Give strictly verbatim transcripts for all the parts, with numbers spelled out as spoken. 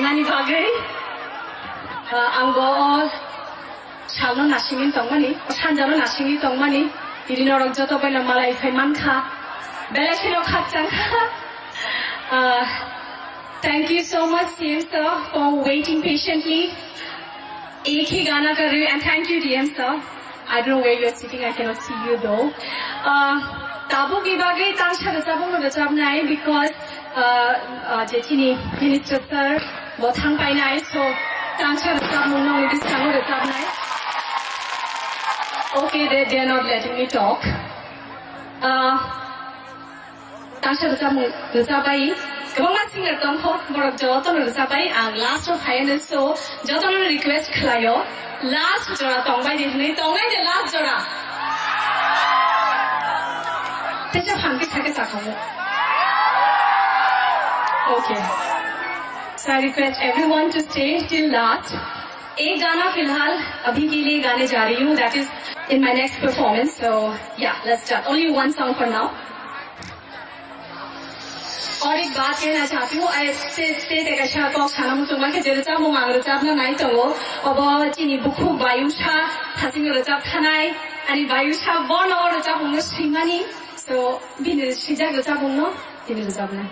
Ani bagwi, ah, ang bo o salno nasingwi tongmani, o sanjalo nasingwi tongmani, tini norok joto boino malai phai mankha. Belai kheno khakchangkha. Ah, thank you so much, C M sir, for waiting patiently. एक ही गाना कर रही हूँ, and thank you, D M sir. I don't know where you're sitting, I cannot see you though. Uh, tabukni bagwi tangsa rwchapmung rwchapnai because, uh, uh, je chini minister sir bo thang painai, so tangsa rwchapmung nongni bwskango rwchapnai. Okay, they, they are not letting me talk. Uh, Tangsa rwchapmung rwchapbai, kwbangma singer tongkho, borok jotono rwchapbai, ang last o phaianw, so jotono request khlaio, last jora tongbai di hwnwi, tongnai de last jora? Teisa phan kisa kisa khamu. Okay. So I request everyone to stay till last. एक गाना फिलहाल अभी के लिए गाने जा रही हूँ, that is in my next performance. So yeah, let's start. Only one song for now. और एक बात कहना चाहती हूँ, I, stage, stage te kaisa kok sana muchungma khe je rwchapmung ang rwchapna nai tongo, obo chini bukhuk Bayusha thasing rwchap thanai, ani Bayusha bono rwchapmung no swimani, so bini swijak rwchapmung no tini rwchapnai.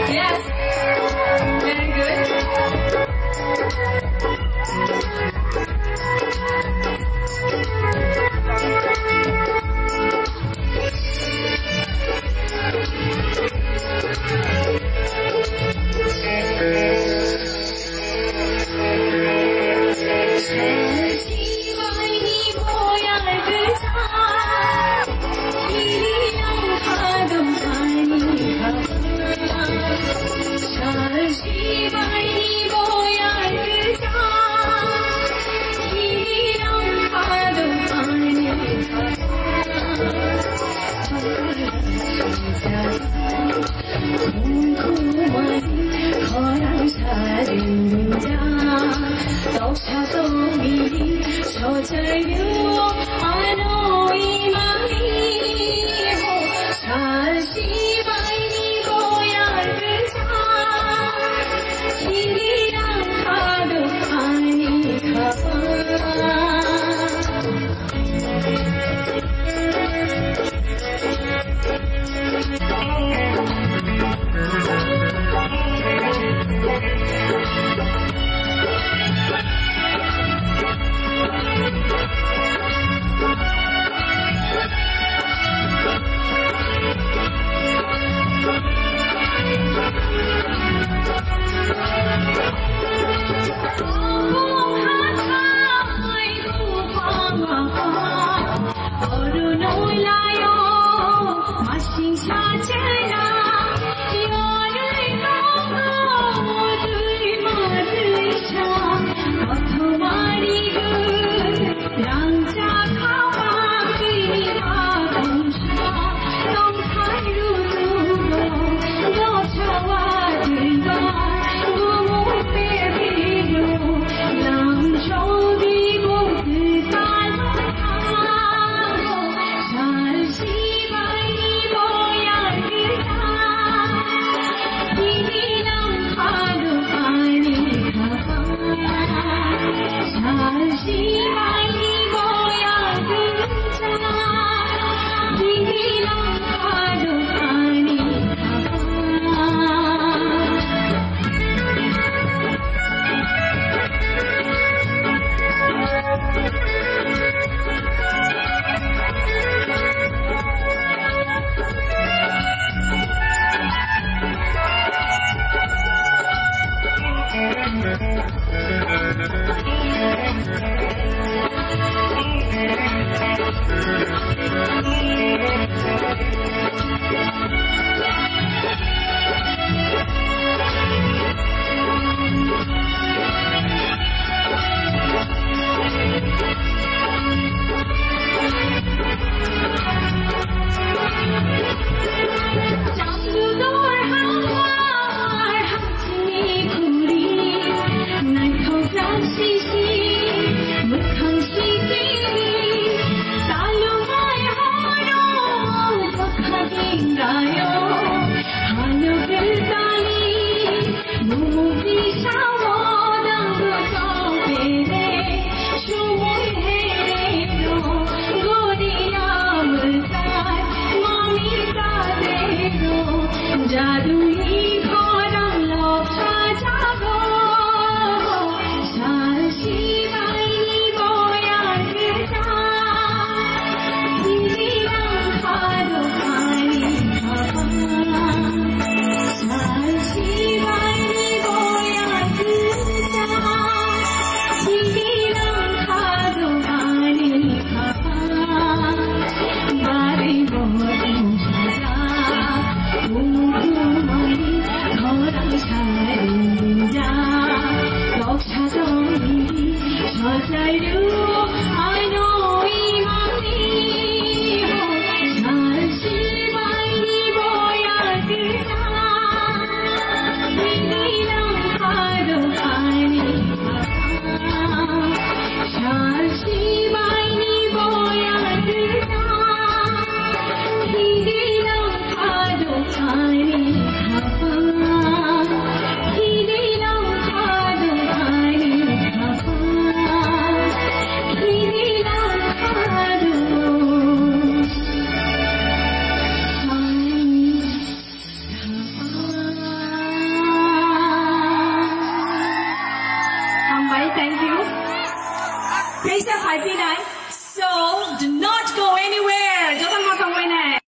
Yes. Very good. Jaduni khorang loksa jago, sal sibaini boya gita, hini rang khado ani khapa. Sal sibaini boya gita, hini rang khado ani khapa. Bari bo Hambai, thank you. Teisa phaiphinai. So, do not go anywhere. Jotono tongbainai.